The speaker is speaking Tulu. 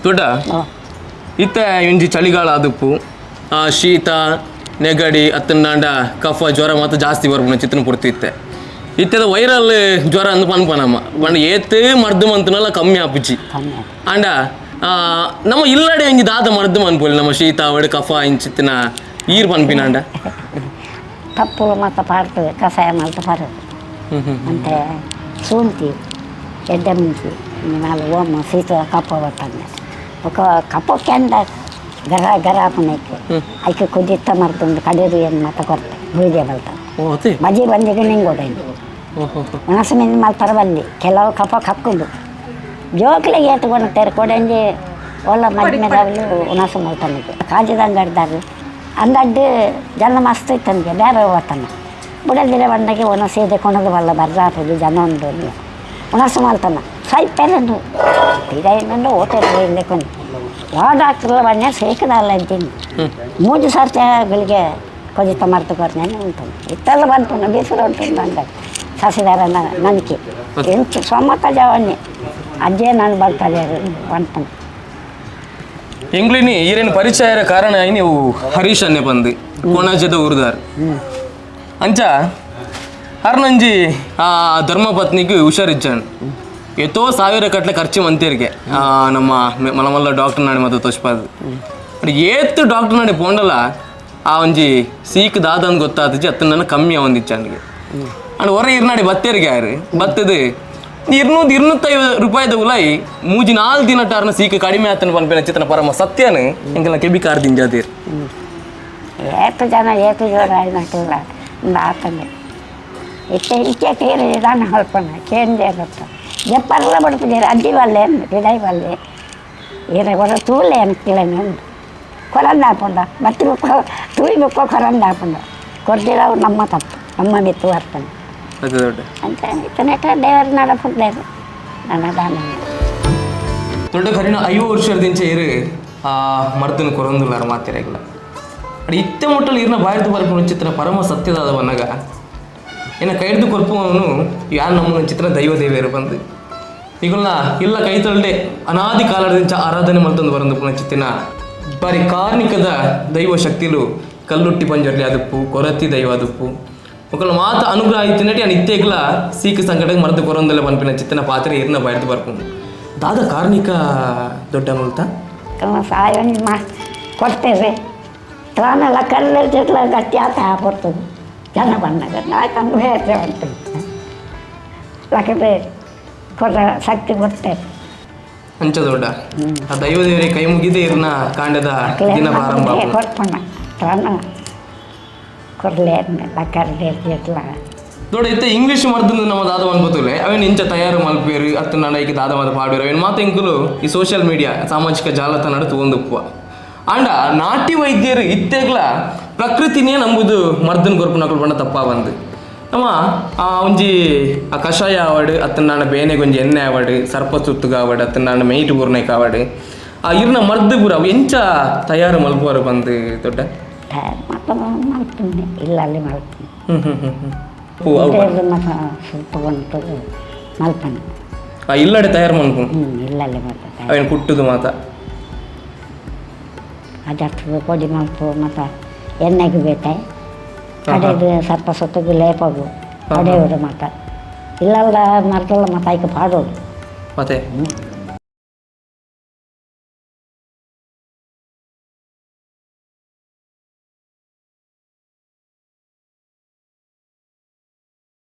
ದೊಡ್ಡ ಇತ್ತೆ ಇಂಜಿ ಚಳಿಗಾಲ ಆದುಪ್ಪು ಆ ಶೀತ ನೆಗಡಿ ಅತ್ತನಾಂಡ ಕಫ ಜ್ವರ ಮಾತ್ರ ಜಾಸ್ತಿ ಬರ್ಪುನ ಚಿತ್ತನ ಪುರ್ತಿ ಇತ್ತೆ ಇತ್ತೆದ ವೈರಲ್ ಜ್ವರ ಅಂದ್ ಪನ್ಪ ನಮ್ಮ ಪಂಡ ಏತ್ ಮರ್ದು ಮಂತನಲ್ಲ ಕಮ್ಮಿ ಆಪುಜಿ. ಕಮ್ಮಿ. ಆಂಡ ನಮ್ಮ ಇಲ್ಲಡೆ ಒಂಜಿ ದಾದ ಮರ್ದು ಮನ್ಪೊಲಿ ನಮ್ಮ ಶೀತ ಅವಡ್ ಕಫ ಇಂಚಿತ್ತಿನ ಈರ್ ಪನ್ಪಿನಾಂಡ? ತಪ್ಪು ಮತ್ತು ಪಾಡ್ತದೆ, ಕಷಾಯ ಮಲ್ತ ಪಾಡೋದು. ಅಂತೆ ಶುಂಠಿ, ಎಡ್ಡೆ ಮುಂಚಿ, ನಾಲ್ ಓಮ, ಶೀತ ಕಫ ಬತ್ತಂದೆ. ಬೊಕ ಕಫ ಕೆಂಡ ಗರ ಗರ ಆಪುನೈಕ್ ಐಕ್ ಕುದಿತ್ತ ಮರ್ತುಂಡು. ಕಡೆದು ಏನು ಮಾತ ಕೊರ್ತೆ, ಗುಳಿಗೆ ಬಲ್ತ. ಓ ಅದೇ. ಬಜಿ ಬಂದಿಗೆ ನಿಂಗೊಡೈನು ಒಣಸು ಮೀನು ಮಲ್ಪರ ಬಲ್ಲಿ. ಕೆಲವು ಕಫ ಕಕ್ಕುಂಡು. ಜೋಕ್ಲಿಗೆ ಏತ್ಕೊಳ್ತಾರೆ ಕೊಡಂಜಿ ಒಲ್ಲ ಮದ್ಮೆದಾಗಲೂ ಒಣಸು ಮಲ್ತಾನಿಗೆ. ಕಾಜಿದ ಅಂಗಡ್ದಾರು ಅಂಗಡ್ಡು ಜನ ಮಸ್ತ್ ಇತ್ತನಿಗೆ. ಬೇರೆ ಹೋಗ್ತಾನೆ ಬುಡದಿರ ಬಂದಾಗೆ ಒಣಸು ಇದೆ ಕೊಣದು ಬಲ್ಲ ಬರ್ದಾಪುದು. ಜನ ಉಂಡು, ಒಣಸು ಮಲ್ತಾನ ಸೈಪೆರನು ಇದೇನಂದ್ರೆ ಹೋಟೆಲ್ ಕೊಂಡು ಯಾವ ಡಾಕ್ಟ್ರ್ ಬಣ್ಣ ಸೇಕದಲ್ಲ ಅಂತೀನಿ. ಮೂಜು ಸರ್ತಿ ಗಳಿಗೆ ಕೊಜಿತ ಮರ್ತು ಕೊರ್ನೇನೆ ಉಂಟು. ಇತ್ತೆಲ್ಲ ಬಂತು, ಬಿಸಿಲು ಉಂಟು. ಅಂಗಡಿ ಸಸಿದಾರ ನಂಬಿಕೆ ಎಂಚ ಸೊಮ್ಮತ ಜವನ್ನಿ ಅಜ್ಜೇ ನಾನು ಬರ್ತಾರೆ ಬಂತು. ಎಂಗ್ಲಿನಿ ಈರೇನು ಪರಿಚಯರ ಕಾರಣ ನೀವು ಹರೀಶ್ ಅನ್ನೆ ಬಂದು ಕೊಣಾಜದ ಊರುದಾರ್. ಅಂಚ ಅರ್ನಂಜಿ ಆ ಧರ್ಮಪತ್ನಿಗೆ ಹುಷಾರಿಜ್ಜಾನ್. ಎತ್ತೋ ಸಾವಿರ ಕಟ್ಲೆ ಖರ್ಚು ಮಂತೇರಿಗೆ ನಮ್ಮ ಮಲಮಲ್ಲ ಡಾಕ್ಟರ್ ನಾಡಿ ಮತ್ತು ತೋಷ್ಪಾದ್. ಏತ್ ಡಾಕ್ಟರ್ ನಾಡಿ ಪೋಂಡಲ ಆ ಒಂಜಿ ಸೀಕ್ ದಾದಂದ್ ಗೊತ್ತಾತಿಜಿ, ಅತ್ತ ನನ್ನ ಕಮ್ಮಿ ಅವಂದಿಚ್ಚಾನಿಗೆ. ಅಂಡ್ ಹೊರ ಇರ್ನಾಡಿ ಬತ್ತೇರಿಗೆ ಯಾರು ಬತ್ತದು 200, 250 ರೂಪಾಯಿದ ಉಲಾಯಿ ಮೂಜಿ ನಾಲ್ ದಿನ ಟಾರ್ನ ಸೀಕ್ ಕಡಿಮೆ ಆತನ ಪನ್ಪಿನ ಚಿತ್ರನ ಪರಮ ಸತ್ಯನ ಎಂಕಲ್ನ ಕೆಬಿ ಕಾರ್ ದಿಂಜಾದೀರ್. ಏತು ಜನ ಏತು ಜೋರ ಆಯ್ನಕ್ಲ ಆತಂದೆ. ಇತ್ತೆ ಇತ್ತೆ ತೀರಿ ನಿಧಾನ ಅಲ್ಪನ ಕೇಂದ್ರ ಗೊತ್ತ ಜಪ್ಪರ್ಲ ಬಡ್ಪುಜೇರು. ಅಜ್ಜಿ ಬಲ್ಲೆ, ಬಿಡೈ ಬಲ್ಲೆ, ಈರ ಕೊರ ತೂಲೆ ಅನ್ಕಿಲ್ಲ ಉಂಡು. ಕೊರಂದ ಹಾಪುಂಡ ಬತ್ತಿ ಬುಕ್ಕ ತೂಯಿ ಬುಕ್ಕ ಕೊರಂದ ಹಾಪುಂಡ ಕೊರ್ದಿರವು. ನಮ್ಮ ತಪ್ಪು, ನಮ್ಮ ಮಿತ್ತು ಅರ್ಪಣೆ. ಅದು ದೊಡ್ಡ ಅಂತ ಇತ್ತನೇಟ ದೇವರ ನಡಪುಡ್ಲೇರು ನನ್ನ ದಾನ. ದೊಡ್ಡ ಕರಿನ 50 ವರ್ಷದಿಂಚ ಇರು ಆ ಮರ್ದನ ಕೊರೊಂದುಲ್ಲಾರ ಮಾತಿರಾಗಿಲ್ಲ. ಅಡಿ ಇತ್ತೆ ಮುಟ್ಟಲು ಇರ್ನ ಬಾಯಿರ್ದು ಬರ್ಪುನ ಚಿತ್ರ ಪರಮ ಸತ್ಯದಾದ ಬನ್ನಗ ಏನ ಕೈಡ್ದು ಕೊರ್ಪುವನು ಯಾರು ನಮ್ಮ ಚಿತ್ರ ದೈವ ದೇವಿಯರು ಬಂದು ಈಗುಲ್ನ ಇಲ್ಲ ಕೈತೊಳ್ಳೆ ಅನಾದಿ ಕಾಲದಿಂಚ ಆರಾಧನೆ ಮಲ್ತೊಂದು ಬರಂದು ಪುನ ಚಿತ್ತಿನ ಬಾರಿ ಕಾರ್ಣಿಕದ ದೈವ ಶಕ್ತಿಲು ಕಲ್ಲುಟ್ಟಿ ಪಂಜರ್ಲಿ ಅದುಪ್ಪು, ಕೊರತಿ ದೈವ ಅದುಪ್ಪು. ఒకళ్ళ ಮಾತ ಅನುಗ್ರಹ ಇತ್ತಿನಟ್ಟಿ ನಾನು ಇತ್ತೇಗ್ಲ ಸೀಕ ಸಂಕಟಕ್ಕೆ ಮರದು ಕೊರೊಂದಲ್ಲ ಪನ್ಪಿನ ಚಿತ್ತನ ಪಾತ್ರೆ ಇರ್ನ ಬಾಯ್ದು ಬರ್ಪುಂಡು. ದಾದ ಕಾರ್ಣಿಕ ದೊಡ್ಡ ಮುಲ್ತ? ಸಾಯ ಮಾ ಕೊಡ್ತೇವೆ. ತ್ರಾನೆಲ್ಲ ಕಲ್ಲು ಗಟ್ಟಿ ಆತ ಬರ್ತದೆ. ಜನ ಬಂದಾಗ ನಾಲ್ಕು ಹೇಳ್ತೇವೆ ಅಂತ ಲಕಡೆ ಕೊರ ಶಕ್ತಿ ಕೊಡ್ತೇವೆ. ಅಂಚ ದೊಡ್ಡ ಆ ದೈವ ದೇವರಿಗೆ ಕೈ ಮುಗಿದೆ ಇರ್ನ ಕಾಂಡದ ದಿನ ಪ್ರಾರಂಭ ಆಪುಂಡು. ಕೊಡ್ಪಣ ತ್ರಾಣ ಕೊರ್ಲೆ ಲಕ್ಕರ್ಲೆ ಇರ್ಲ. ದೊಡ್ಡ ಇತ್ತೆ ಇಂಗ್ಲೀಷ್ ಮರ್ದು ನಮ್ಮ ದಾದ ಅನ್ಬೋತುಲೆ ಅವೇನು ಇಂಚ ತಯಾರು ಮಲ್ಪೇರು ಅತ್ತ ನಾಡ ಐಕೆ ದಾದ ಮಾತ ಪಾಡುವೇರು. ಅವೇನು ಮಾತ ಇಂಕುಲು ಈ ಸೋಷಿಯಲ್ ಮೀಡಿಯಾ ಸಾಮಾಜಿಕ ಜಾಲತಾಣ ತೂವೊಂದುಪ್ಪುವ. ಆಂಡ ನಾಟಿ ವೈದ್ಯರು ಇತ್ತೆಗ್ಲ ಪ್ರಕೃತಿನೇ ನಂಬುದು ಮರ್ದನ್ ಕೊರ್ಪುನಕುಲು ಪಂಡ ತಪ್ಪಾ ಬಂದು. ನಮ್ಮ ಆ ಒಂಜಿ ಆ ಕಷಾಯ ಆವಡ್, ಅತ್ತ ಬೇನೆಗೆ ಒಂಜಿ ಎಣ್ಣೆ ಆವಡ್, ಸರ್ಪ ಸುತ್ತುಗ ಆವಡ್, ಅತ್ತ ಮೇಯ್ಟ್ ಬೂರ್ನೆಕ್ ಆವಡ್, ಆ ಇರ್ನ ಮರ್ದು ಪೂರ ಅವು ಎಂಚ ತಯಾರು ಮಲ್ಪುವರು ಬಂದು ದೊಡ್ಡ? ಮತ್ತೆ ಮಲ್ಪುಂಡೆ, ಇಲ್ಲಲ್ಲಿ ಮಲ್ಪುಂಡೆ. ಹ್ಮ್ ಹ್ಮ್ ಹ್ಮ್ ಹ್ಮ್ ಹೂ ಅವು ಮತ್ತು ಸುತ್ತು ಬಂತು ಮಲ್ಪಣ. ಆ ಇಲ್ಲಡೆ ತಯಾರು ಮನ್ಪುನು? ಹ್ಞೂ, ಇಲ್ಲಲ್ಲಿ ಬರ್ತದೆ. ಅವೇನು ಕುಟ್ಟುದು ಮಾತ? ಅದಕ್ಕೆ ಪೊಡಿ ಮಲ್ಪು ಮತ್ತು ಎಣ್ಣೆಗೆ ಬೇತೆ ಕಡೆದು ಸರ್ಪ ಸುತ್ತಗು ಲೇಪಗು ಕಡೆಯೋದು. ಮತ್ತು ಇಲ್ಲಲ್ಲ ಮರ್ದಲ್ಲ ಮತ್ತು ಐಕೆ ಪಾಡೋದು. ಮತ್ತೆ